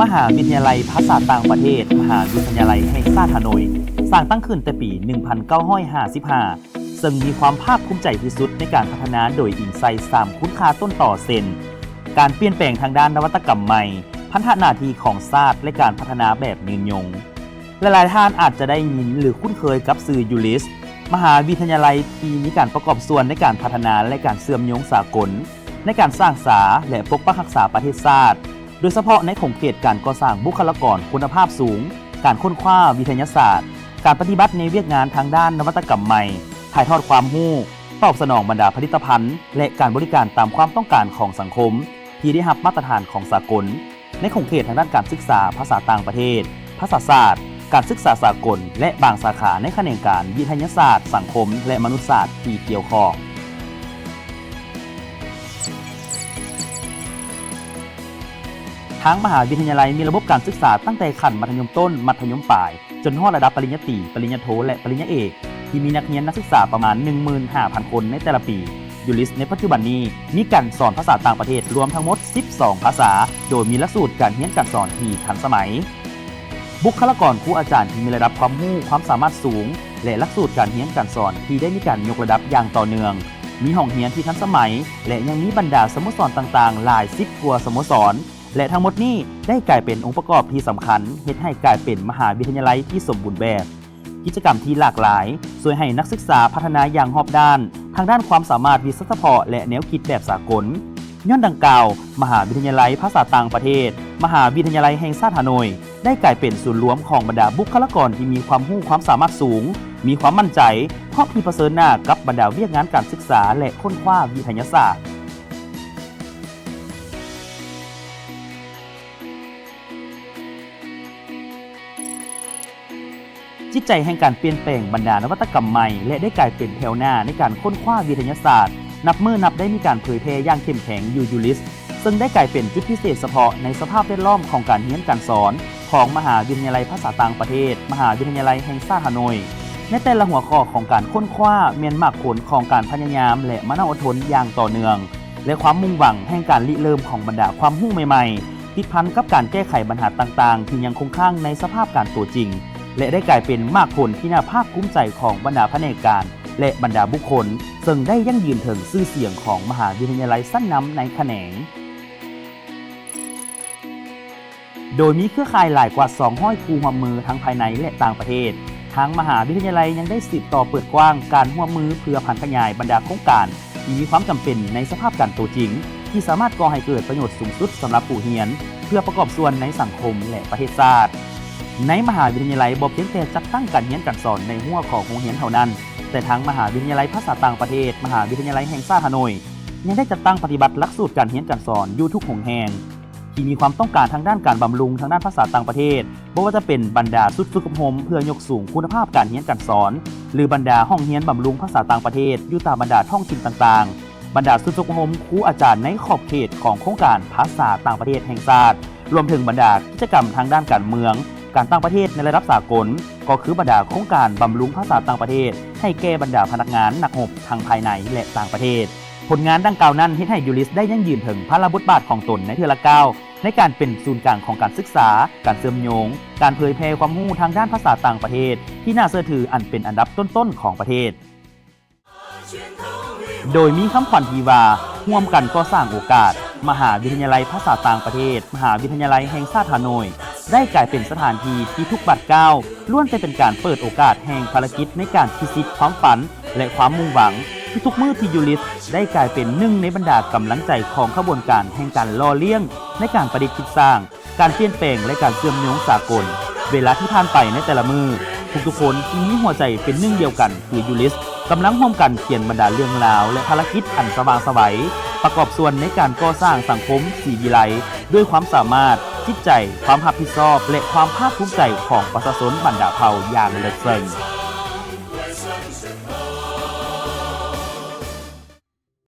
ມະຫາວິທະຍາໄລພາສາຕ່າງປະເທດ ມະຫາວິທະຍາໄລແຫ່ງຊາດຮ່າໂນ້ຍ ສ້າງຕັ້ງຂຶ້ນແຕ່ປີໜຶ່ງພັນເກົ້າຮ້ອຍຫ້າສິບຫ້າ ເຊິ່ງມີຄວາມພາກພູມໃຈທີ່ສຸດໃນການພັດທະນາໂດຍອີງໃສ່ສາມຄຸນຄ່າຕົ້ນຕໍ ເຊັ່ນ ການປ່ຽນແປງທາງດ້ານນະວັດຕະກຳໃໝ່, ພັນທະໜ້າທີ່ຂອງຊາດ ແລະ ການພັດທະນາແບບຍືນຍົງ. ຫຼາຍໆທ່ານອາດຈະໄດ້ຍິນ ຫຼື ຄຸ້ນເຄີຍກັບຊື່ຢູລິສ, ມະຫາວິທະຍາໄລທີ່ມີການປະກອບສ່ວນໃນການພັດທະນາ ແລະ ການເຊື່ອມໂຍງສາກົນ, ໃນການສ້າງສາ ແລະ ປົກປັກຮັກສາປະເທດຊາດ, ໂດຍສະເພາະໃນຂົງເຂດການກໍ່ສ້າງບຸກຄະລາກອນຄຸນນະພາບສູງ, ການຄົ້ນຄວ້າວິທະຍາສາດ, ການປະຕິບັດໃນວຽກງານທາງດ້ານນະວັດຕະກຳໃໝ່, ຖ່າຍທອດຄວາມຮູ້, ຕອບສະໜອງບັນດາຜະລິດຕະພັນ ແລະ ການບໍລິການຕາມຄວາມຕ້ອງການຂອງສັງຄົມ ທີ່ໄດ້ຮັບມາດຕະຖານຂອງສາກົນ, ໃນຂົງເຂດທາງດ້ານການສຶກສາພາສາຕ່າງປະເທດ, ພາສາສາດ, ການສຶກສາສາກົນ ແລະ ບາງສາຂາໃນຂະແໜງການວິທະຍາສາດ, ສັງຄົມ ແລະ ມະນຸດສາດທີ່ກ່ຽວຂ້ອງ. ທາງມະຫາວິທະຍາໄລມີລະບົບການສຶກສາຕັ້ງແຕ່ຂັ້ນມັດທະຍົມຕົ້ນ, ມັດທະຍົມປາຍ, ຈົນຮອດລະດັບປະລິນຍາຕີ, ປະລິນຍາໂທ ແລະ ປະລິນຍາເອກ ທີ່ມີນັກຮຽນນັກສຶກສາປະມານໜຶ່ງໝື່ນຫ້າພັນຄົນໃນແຕ່ລະປີ. ຢູລິສໃນປັດຈຸບັນນີ້ມີການສອນພາສາຕ່າງປະເທດລວມທັງໝົດສິບສອງພາສາ, ໂດຍມີຫຼັກສູດການຮຽນການສອນທີ່ທັນສະໄໝ. ບຸກຄະລາກອນຄູອາຈານທີ່ມີລະດັບຄວາມຮູ້ຄວາມສາມາດສູງ ແລະ ຫຼັກສູດການຮຽນການສອນທີ່ໄດ້ມີການຍົກລະດັບຢ່າງຕໍ່ເນື່ອງ, ມີຫ້ອງຮຽນທີ່ທັນສະໄໝ ແລະ ຍັງມີບັນດາສະໂມສອນຕ່າງໆຫຼາຍສິບກວ່າສະໂມສອນ ແລະ ທັງໝົດນີ້ໄດ້ກາຍເປັນອົງປະກອບທີ່ສຳຄັນ ເຮັດໃຫ້ກາຍເປັນມະຫາວິທະຍາໄລທີ່ສົມບູນແບບ. ກິດຈະກຳທີ່ຫຼາກຫຼາຍ ຊ່ວຍໃຫ້ນັກສຶກສາພັດທະນາຢ່າງຮອບດ້ານ ທັງດ້ານຄວາມສາມາດວິຊາສະເພາະ ແລະ ແນວຄິດແບບສາກົນ. ຍ້ອນດັ່ງກ່າວ, ມະຫາວິທະຍາໄລພາສາຕ່າງປະເທດ ມະຫາວິທະຍາໄລແຫ່ງຊາດຮ່າໂນ້ຍ ໄດ້ກາຍເປັນສູນລວມຂອງບັນດາບຸກຄະລາກອນທີ່ມີຄວາມຮູ້ຄວາມສາມາດສູງ, ມີຄວາມໝັ້ນໃຈ, ພ້ອມທີ່ປະເຊີນໜ້າກັບບັນດາວຽກງານການສຶກສາ ແລະ ຄົ້ນຄວ້າວິທະຍາສາດ. ຈິດໃຈແຫ່ງການປ່ຽນແປງບັນດານະວັດຕະກຳໃໝ່ ແລະ ໄດ້ກາຍເປັນແຖວໜ້າໃນການຄົ້ນຄວ້າວິທະຍາສາດ, ນັບມື້ນັບໄດ້ມີການເຜີຍແຜ່ຢ່າງເຂັ້ມແຂງຢູ່ຢູລິສ, ເຊິ່ງໄດ້ກາຍເປັນຈຸດພິເສດສະເພາະໃນສະພາບແວດລ້ອມຂອງການຮຽນການສອນຂອງມະຫາວິທະຍາໄລພາສາຕ່າງປະເທດ ມະຫາວິທະຍາໄລແຫ່ງຊາດຮ່າໂນ້ຍ. ໃນແຕ່ລະຫົວຂໍ້ຂອງການຄົ້ນຄວ້າແມ່ນໝາກຜົນຂອງການພະຍາຍາມ ແລະ ມະນາອົດທົນຢ່າງຕໍ່ເນື່ອງ ແລະ ຄວາມມຸ່ງຫວັງແຫ່ງການລິເລີ່ມຂອງບັນດາຄວາມຮູ້ໃໝ່ໆ ຕິດພັນກັບການແກ້ໄຂບັນຫາຕ່າງໆທີ່ຍັງຄົງຄ້າງໃນສະພາບການຕົວຈິງ ແລະ ໄດ້ກາຍເປັນໝາກຜົນທີ່ໜ້າພາກພູມໃຈຂອງບັນດາພະແນກການ ແລະ ບັນດາບຸກຄົນ, ເຊິ່ງໄດ້ຢັ້ງຢືນເຖິງຊື່ສຽງຂອງມະຫາວິທະຍາໄລຊັ້ນນຳໃນຂະແໜງ. ໂດຍມີເຄືອຂ່າຍຫຼາຍກວ່າສອງຮ້ອຍຄູ່ຮ່ວມມືທັງພາຍໃນ ແລະ ຕ່າງປະເທດ, ທາງມະຫາວິທະຍາໄລຍັງໄດ້ສືບຕໍ່ເປີດກວ້າງການຮ່ວມມືເພື່ອຜັນຂະຫຍາຍບັນດາໂຄງການ ທີ່ມີຄວາມຈຳເປັນໃນສະພາບການໂຕຈິງ ທີ່ສາມາດກໍ່ໃຫ້ເກີດປະໂຫຍດສູງສຸດສຳລັບຜູ້ຮຽນ ເພື່ອປະກອບສ່ວນໃນສັງຄົມ ແລະ ປະເທດຊາດ. ໃນມະຫາວິທະຍາໄລບໍ່ພຽງແຕ່ຈັດຕັ້ງການຮຽນການສອນໃນຮົ້ວຂອງໂຮງຮຽນເທົ່ານັ້ນ, ແຕ່ທາງມະຫາວິທະຍາໄລພາສາຕ່າງປະເທດ ມະຫາວິທະຍາໄລແຫ່ງຊາດຮ່າໂນ້ຍ ຍັງໄດ້ຈັດຕັ້ງປະຕິບັດຫຼັກສູດການຮຽນການສອນຢູ່ທຸກໂຮງແຮງ ທີ່ມີຄວາມຕ້ອງການທາງດ້ານການບຳລຸງທາງດ້ານພາສາຕ່າງປະເທດ, ບໍ່ວ່າຈະເປັນບັນດາຊຸດຝຶກອົບຮົມເພື່ອຍົກສູງຄຸນນະພາບການຮຽນການສອນ ຫຼື ບັນດາຫ້ອງຮຽນບຳລຸງພາສາຕ່າງປະເທດຢູ່ຕາມບັນດາທ້ອງຖິ່ນຕ່າງໆ, ບັນດາຊຸດຝຶກອົບຮົມຄູອາຈານໃນຂອບເຂດຂອງໂຄງການພາສາຕ່າງປະເທດແຫ່ງຊາດ, ລວມເຖິງບັນດາກິດຈະກຳທາງດ້ານການເມືອງ, ການຕ່າງປະເທດໃນລະດັບສາກົນ, ກໍຄືບັນດາໂຄງການບຳລຸງພາສາຕ່າງປະເທດໃຫ້ແກ່ບັນດາພະນັກງານນັກຮົບທັງພາຍໃນ ແລະ ຕ່າງປະເທດ. ຜົນງານດັ່ງກ່າວນັ້ນເຮັດໃຫ້ຢູລິສໄດ້ຢັ້ງຢືນເຖິງພາລະບົດບາດຂອງຕົນໃນເທື່ອລະກ້າວ ໃນການເປັນສູນກາງຂອງການສຶກສາ, ການເຊື່ອມໂຍງ, ການເຜີຍແຜ່ຄວາມຮູ້ທາງດ້ານພາສາຕ່າງປະເທດທີ່ໜ້າເຊື່ອຖືອັນເປັນອັນດັບຕົ້ນໆຂອງປະເທດ. ໂດຍມີຄຳຂວັນທີ່ວ່າ ຮ່ວມກັນກໍ່ສ້າງໂອກາດ, ມະຫາວິທະຍາໄລພາສາຕ່າງປະເທດ ມະຫາວິທະຍາໄລແຫ່ງຊາດຮ່າໂນ້ຍ ໄດ້ກາຍເປັນສະຖານທີ່ທີ່ທຸກບາດກ້າວ ລ້ວນແຕ່ເປັນການເປີດໂອກາດແຫ່ງພາລະກິດໃນການພິຊິດຄວາມຝັນ ແລະ ຄວາມມຸ່ງຫວັງ, ທຸກໆມື້ທີ່ຢູລິສໄດ້ກາຍເປັນໜຶ່ງໃນບັນດາກຳລັງໃຈຂອງຂະບວນການແຫ່ງການຫຼໍ່ລ້ຽງໃນການປະດິດຄິດສ້າງ, ການປ່ຽນແປງ ແລະ ການເຊື່ອມໂຍງສາກົນ. ເວລາທີ່ຜ່ານໄປໃນແຕ່ລະມື້, ທຸກໆຄົນທີ່ມີຫົວໃຈເປັນໜຶ່ງດຽວກັນຄືຢູລິສ ກຳລັງຮ່ວມກັນຂຽນບັນດາເລື່ອງລາວ ແລະ ພາລະກິດອັນສະຫວ່າງໄສໄຫວ, ປະກອບສ່ວນໃນການກໍ່ສ້າງສັງຄົມສີວິໄລ ດ້ວຍຄວາມສາມາດ, ຈິດໃຈ, ຄວາມຮັບຜິດຊອບ ແລະ ຄວາມພາກພູມໃຈຂອງປະຊາຊົນບັນດາເຜົ່າຢ່າງເລິກເຊິ່ງ.